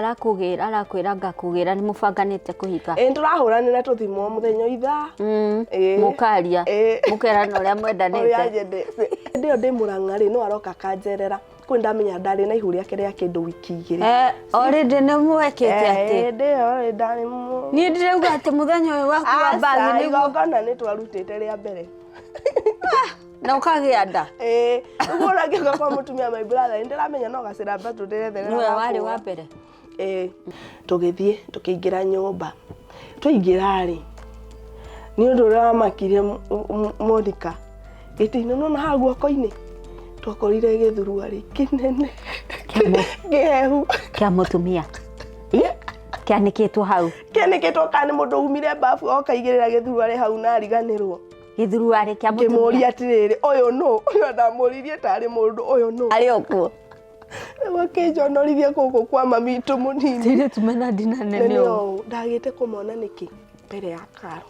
Arakũgĩra, arakwĩra ngakũgĩra, nĩ mũbanganĩte kũhika. Ĩ, tũrahũranĩra tũthimũ o mũthenya o ithaa. Ĩ. Mũkaria. Ĩ. Mũkerana ũrĩa mwendanĩte. Ũrĩa nyendete. Hĩndĩ ĩyo ndĩ Mũrang'a rĩ, no aroka akanjerera. Kũu ndamenya ndarĩ na ihu rĩake rĩa kĩndũ wiki 2. Eh, already nĩ mwekĩte atĩ. Eh, hĩndĩ ĩyo rĩ ndarĩ Niĩ ndĩrauga atĩ mũthenya ũyũ waku wa Aca, mbagi nĩguo igongona nĩ twarutĩte rĩa mbere. Na ũkagĩa nda. Ĩĩ, ũguo ona ngĩũka kwa mũtumia my brother, nĩ ndĩramenya no gacĩra mbatũ ndĩretherera Nĩwe warĩ gakũra. wa mbere. Ĩĩ, tũgĩthiĩ tũkĩingĩra nyũmba. Twaingĩra rĩ, nĩ ũndũ ũrĩa wamakirie Monica, gĩtĩ-inĩ nĩwona haha guoko-inĩ, twakorire gĩthuruarĩ kĩnene kĩhehu. Kĩa mũtumia. Kĩanĩkĩtwo hau. Kĩanĩkĩtwo kana nĩ mũndũ umire bafu oka aigĩrĩra gĩthuruarĩ hau na ariganĩrwo. Gĩthuruarĩ kĩa mũtumia. Ngĩmũria atĩrĩrĩ, ũyũ nũ? Ũyũ ndamũririe tarĩ mũndũ, ũyũ nũ? Arĩ o kuo. Rĩu akĩnjonorithia gũkũ kwa mami witũ mũnini. Airĩtu mena ndina nene ũũ. Ndagĩte kũmona nĩkĩ mbere ya karo.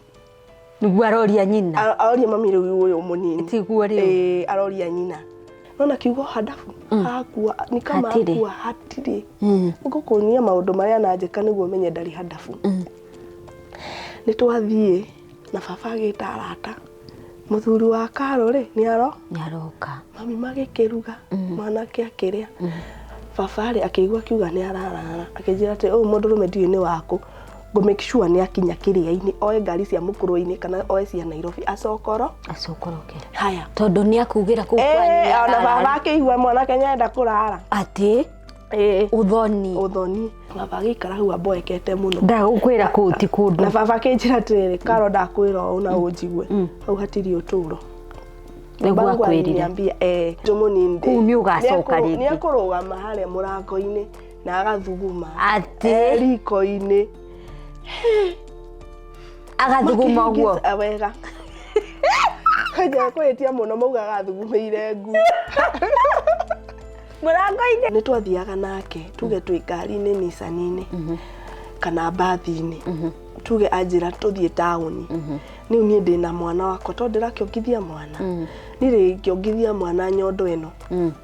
Nĩguo aroria nyina. Aroria mami rĩu ũyũ mũnini. Tiguo rĩu. Ĩĩ, aroria nyina. Nona kiugo hadafu hakua ni kama Hatirĩ. hakua hatirĩ. Ngũkũnia maũndũ marĩa ananjĩka nĩguo menye ndarĩ hadafu. Nĩ twathiĩ na baba agĩta arata. Mũthuri wa Karo rĩ nĩ aro Nĩ aroka. Mami magĩkĩruga mwanake akĩrĩa. Baba rĩ akĩigua akiuga nĩ ararara akĩnjĩra atĩ ũyũ mũndũrũme ndiũĩ nĩ wakũ ngũ make sure nĩ akinya kĩrĩa-inĩ oe ngari cia mũkũrwe-inĩ kana oe cia Nairobi acokoro Acokorokere. Haya. Tondũ nĩ akugĩra kũu kwanyu nĩ Ona ararara. baba akĩigua mwanake nĩarenda kũrara. Atĩ ũthoni. Ũthoni. Baba agĩikara hau amboekete mũno. Ndagũkwĩra kũu ti kũndũ. Na baba akĩnjĩra atĩrĩrĩ, Karo ndakwĩra ũũ na ũnjigue. Hau hatirĩ ũtũro. Nĩguo Babangu akwĩrire. aliniambia, njũ mũnini ndĩ. Kũu nĩ ũgacoka rĩngĩ. Nĩekũrũgama harĩa mũrango-inĩ na agathuguma. Atĩ? Riko-inĩ. Agathuguma ũguo. Makĩhĩngĩca wega. Kanja kwĩtia mũno maugaga athugumĩire ngui. Mũrango-inĩ. Nĩ twathiaga nake tuge twĩ ngari-inĩ Nissan-inĩ kana mbathi-inĩ tuge anjĩra tũthiĩ taũni. Rĩu niĩ ndĩna mwana wakwa tondũ ndĩrakĩongithia mwana. Niĩ rĩngĩongithia mwana nyondo ĩno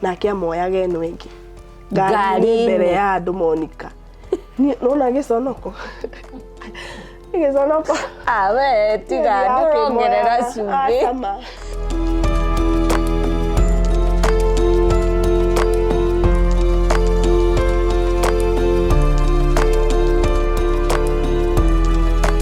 nake amoyaga ĩno ĩngĩ. Ngari-inĩ Ngari-inĩ. mbere ya andũ Monica. Niĩ nona gĩconoko. Gĩconoko. Ah, we tiga ndũrongerera cumbĩ. Acama.